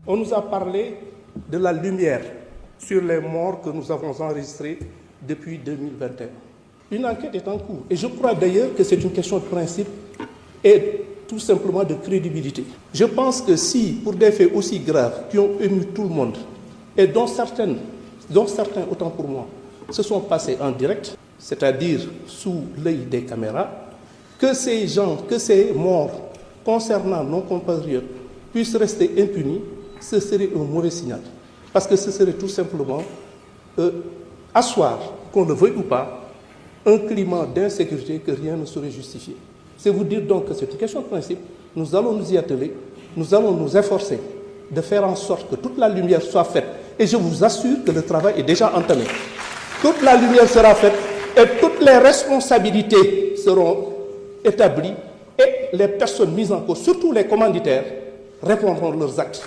On nous a parlé de la lumière sur les morts que nous avons enregistrés depuis 2021. Une enquête est en cours. Et je crois d'ailleurs que c'est une question de principe et tout simplement de crédibilité. Je pense que si, pour des faits aussi graves qui ont ému tout le monde, et dont certains, autant pour moi, se sont passés en direct, c'est-à-dire sous l'œil des caméras, que ces gens, que ces morts concernant nos compatriotes puissent rester impunis, ce serait un mauvais signal. Parce que ce serait tout simplement asseoir, qu'on le veuille ou pas, un climat d'insécurité que rien ne saurait justifier. C'est vous dire donc que c'est une question de principe. Nous allons nous y atteler, nous allons nous efforcer de faire en sorte que toute la lumière soit faite. Et je vous assure que le travail est déjà entamé. Toute la lumière sera faite et toutes les responsabilités seront établies et les personnes mises en cause, surtout les commanditaires, répondront de leurs actes.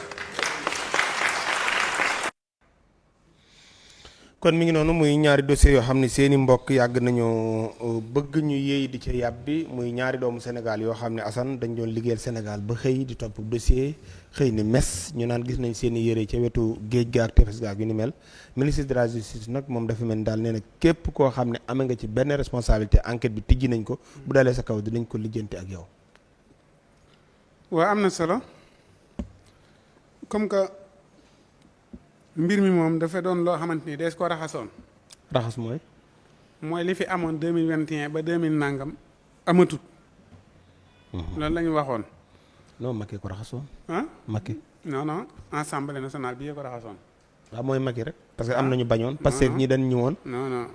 kon mi ngi noonu muy ñaari dossiers yoo xam ne seeni mbokk yàgg nañoo bëgg ñu yéey di ca yàbbi muy ñaari doomu Sénégal yoo xam ne Assane dañ doon liggéeyal Sénégal ba xëy di topp dossier xëy ni mes ñu naan gis nañ seeni yére ca wetu géej ga ak tefes ga ak yu ni mel ministre de la justice nag moom dafa mel ni daal nee na képp koo xam ne amee nga ci benn responsabilité enquête bi tijji nañ ko bu dalee sa kaw dinañ ko lijjanti ak yow. waaw am na solo comme que mbir mi moom dafa doon loo xamante ni dees ko raxasoon. raxas mooy li fi amoon 2021 ba 2000 nangam amatut. loolu la ñu waxoon. non Macky ko raxasoon. ah Macky. non assemblée nationale bi yee ko raxasoon. waaw mooy Macky rek. parce que am nañu bañoon. parce que ñi dañ ñëwoon. non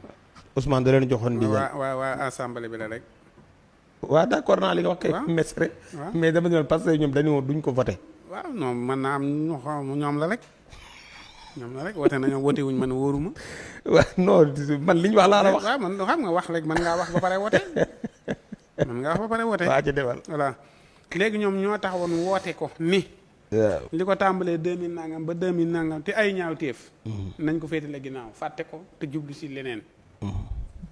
Ousmane da leen joxoon ndigal. waa assemblée bi la rek. waaw d'accord naa li nga wax kay. mes rek. mais dama ne parce que ñoom dañu duñ ko voté. waaw non mën naa am ñoom la rek. ñoom la rek wote nañoo wote wuñ man wóoruma. waaw non man li ñu wax laa la wax. waaw man xam nga wax rek mën ngaa wax ba pare wote. mën ngaa wax ba pare wote. waa ci defal voilà léegi ñoom ñoo taxawoon woote ko ni. waaw li ko tàmbalee 2000 nangam ba 2000 nangam te ay ñaaw téef. nañ ko féetale ginnaaw fàtte ko te jublu si leneen.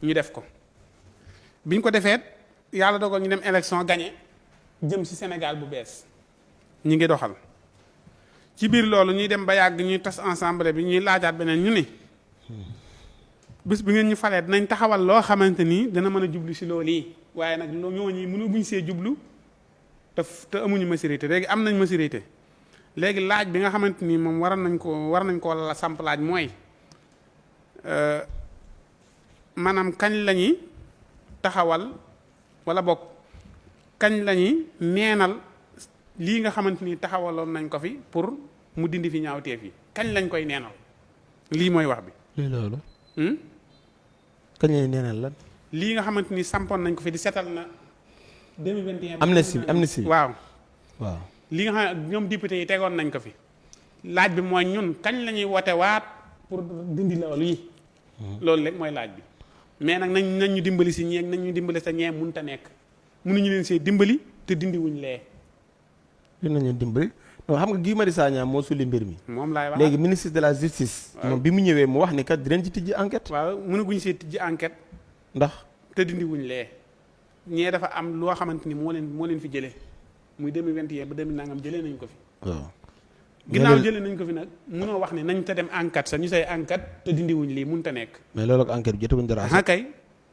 ñu def ko. biñ ko defeet yàlla dogal ñu dem élection gagné jëm si Sénégal bu bees ñi ngi doxal. ci biir loolu ñuy dem ba yàgg ñuy tas ensemble bi ñuy laajaat beneen ñu ni bés bi ngeen ñu falee dinañ taxawal loo xamante ni dana mën a jublu si loolu yi waaye nag ñooñu mënu see jublu te amuñu maturité léegi am nañ maturité léegi laaj bi nga xamante ni moom war nañ ko la samp laaj mooy maanaam kañ la ñuy taxawal wala bokk kañ la ñuy neenal lii nga xamante ni taxawaloon nañ ko fi pour mu dindi fi ñaawteef yi kañ lañ koy neenal lii mooy wax bi. lii loolu. kañ lañ neenal lan. lii nga xamante ni sampoon nañ ko fi di setal na 2021. amnistie waaw. waaw li nga xam ne ñoom député yi tegoon nañ ko fi laaj bi mooy ñun kañ la ñuy wote waat pour dindi loolu yi. loolu rek mooy laaj bi mais nag nañ ñu dimbali si ñeeg nañ ñu dimbali sa ñee mënut a nekk mënuñu leen see dimbali te dindi wuñ lee. dinañu dimbali non xam nga Guy Marius Sagna moo sulli mbir mi. moom laay wax léegi ministre de la justice. moom bi mu ñëwee mu wax ni kat dinañ ci tijji enquête. waaw mënaguñ see tijji enquête. ndax te dindi wuñ lee. ñee dafa am loo xamante ni moo leen fi jëlee muy 2021 ba 2000 nangam jëlee nañ ko fi. waaw. ginnaaw jëlee nañ ko fi nag mënoo wax ne nañ te dem enquête sa ñu say enquête te dindi wuñ lii mënut a nekk. mais loolu ak enquête bi jotewuñ dara. ah kay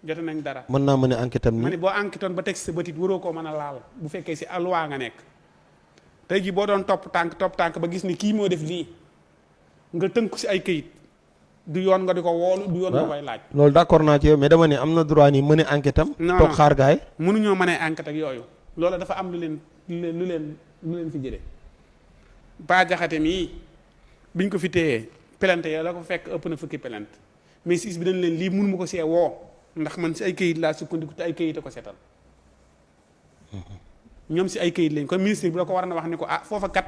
jote nañ dara. mën naa mën a enquête am ma ni ne boo enquêtoon ba teg sa bëtit waroo koo mën a laal bu fekkee si loi nga nekk. tey jii boo doon topp tànk ba gis ni kii moo def lii nga tënku si ay këyit du yoon nga di ko woolu du yoon nga koy laaj. loolu d'accord naa ci yow mais dama ne am na droit ni mën a enquête am. toog xaar gaay mënuñoo mën a enquête ak yooyu. loolu dafa am lu leen fi jëlee. Bah Diakhaté mii biñ ko fi téyee plainte ya la ko fekk ëpp na fukki plainte mais siis bi dañ leen lii mun ma ko see woo ndax man si ay këyit laa sukkandiku te ay këyit a ko seetal. ñoom si ay këyit lañ kon ministre bi da ko war na wax ni ko foofa kat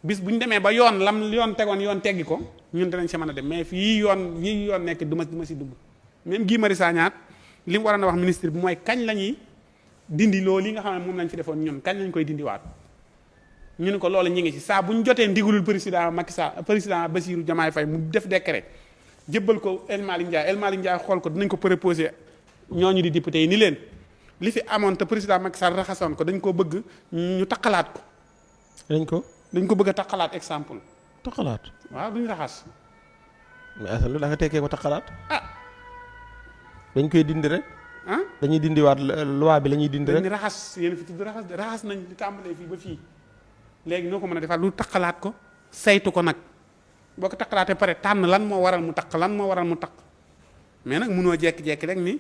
bis bu ñu demee ba yoon yoon tegoon yoon teggi ko ñun danañ si mën a dem mais fii yoon nekk du ma si dugg même Guy Marius Sagna li mu war na wax ministre bi mooy kañ la ñuy dindi loolu li nga xam ne moom lañ fi defoon ñun kañ lañ koy dindiwaat ñu ne ko loolu ñu ngi ci saa bu ñu jotee ndigalul président Macky Sall président Bassirou Diomaye Faye mu def décret jébbal ko El Malick Ndiaye xool ko dinañ ko proposé ñooñu di député yi ni leen li fi amoon te président Macky Sall raxasoon ko dañ koo bëgg ñu takkalaat ko. dañ ko dañ ko bëgg a taxalaat exemple. taxalaat. waaw duñ raxas. mais Assane lu da nga tekkee ko taxalaat. ah. dañ koy dindi rek. ah dañuy dindiwaat loi bi la ñuy dindi rek. dañuy raxas yéen fi tudd raxas nañ li tàmbalee fii ba fii léegi noo ko mën a defaat lu taxalaat ko saytu ko nag boo ko taxalaatee pare tànn lan moo waral mu taq lan moo waral mu taq mais nag munoo jekki-jekki rek ni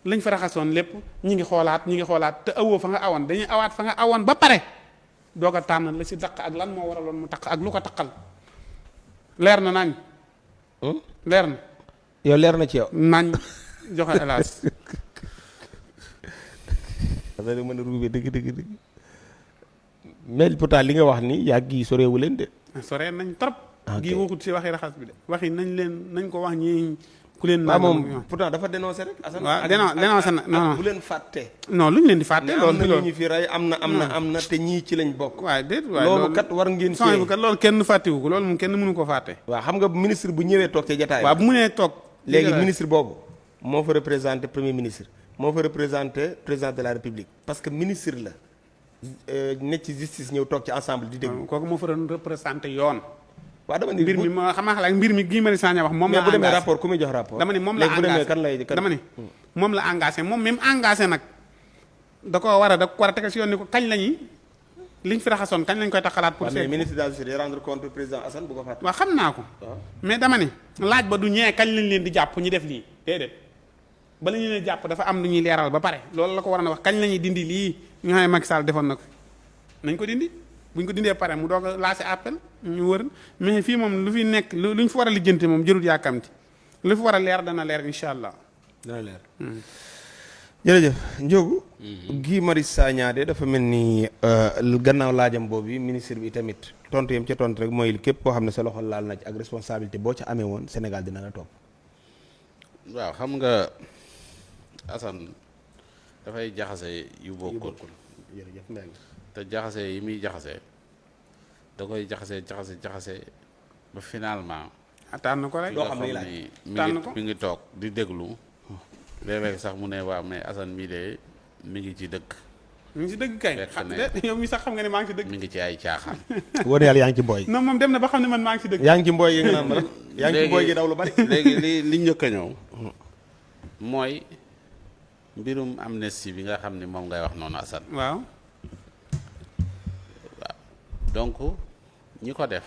lañ fa raxasoon lépp ñi ngi xoolaat te awoo fa nga awoon dañuy awaat fa nga awoon ba pare doo ko tànn la si daq ak lan moo waraloon mu taq ak lu ko taqal leer na nañ. leer na. yow leer na ci yow. nañ joxe hélas. parce que mën a ruubee dëgg. mais pourtant li nga wax ni yàgg yi soreewu leen de. soree nañ trop. ok gii waxut si waxi raxas bi de waxi nañ ko wax ñi ku leen. waaw moom pourtant dafa dénoncé rek. Assane waaw dénoncé na non bu leen fàtte. non lu ñu leen di fàtte. loolu am na ñu fi rey am na te ñii ci lañ bokk. waaye déet waaye loolu kat war ngeen. sooy bu kat loolu kenn fàttewu ko loolu moom kenn mënu ko fàtte. waaw xam nga ministre bu ñëwee toog ci jataay. waaw bu mu nee toog. léegi ministre boobu moo fa représenté premier ministre moo fa représenté président de la république parce que ministre la nekk ci justice ñëw toog ci ensemble di déglu. kooku moo fa doon représenté yoon. waaw dama ni mbir mi ma xamaa xalaat mbir mi Guy Marius Sagna wax moom la. mais bu demee rapport ku muy jox rapport. dama ni moom la engagé kan lay dama ni moom la engagé moom même engagé nag da ko war a tegal si yoon ni ko kañ lañuy liñ fi raxasoon kañ lañ koy taxalaat. pour mais ministre de la justice rendre compte président Assane bu ko fàtte. waaw xam naa ko. mais dama ni laaj ba du ñee kañ lañ leen di jàpp ñu def lii déedéet bala ñu leen jàpp dafa am lu ñuy leeral ba pare loolu la ko war a wax kañ la ñuy dindi lii ñu xam ne Macky Sall defoon na ko nañ ko dindi buñ ko dindee pare mu doog a lancé appel ñu wër mais fii moom lu fi nekk luñ fi war a lijjanti moom jërut yàkkamti lu fi war a leer dana leer incha allah. dana leer. jërëjëf Ndiogou. Guy Marius Sagna de dafa mel ni gannaaw laajam boobu ministre bi tamit tontu yam ca tontu rek mooy képp koo xam ne sa loxo laal na ci ak responsabilité boo ca amee woon Sénégal dina la topp. waaw xam nga Assane dafay jaxase yu bokkul. jërëjëf Mbengue. te jaxase yi muy jaxase da koy jaxase ba finalement. tànn ko rek doo xam ne laaj mi ngi toog di déglu. léeg-léeg sax mu ne waaw mais Assane mii de mi ngi ci dëkk. mi ngi ci dëgg kay. yow mi sax xam nga ne maa ngi ci dëgg. mi ngi ci ay caaxaan. wóor yàlla yaa ngi ci mbooy. non moom dem na ba xam ne man maa ngi ci dëgg. yaa ngi ci mbooy yi nga naan ma yaa ngi ci mbooy gi daw lu bari. léegi li njëkk a ñëw mooy mbirum amnistie bi nga xam ne moom ngay wax noonu Assane. waaw. donc ñi ko def.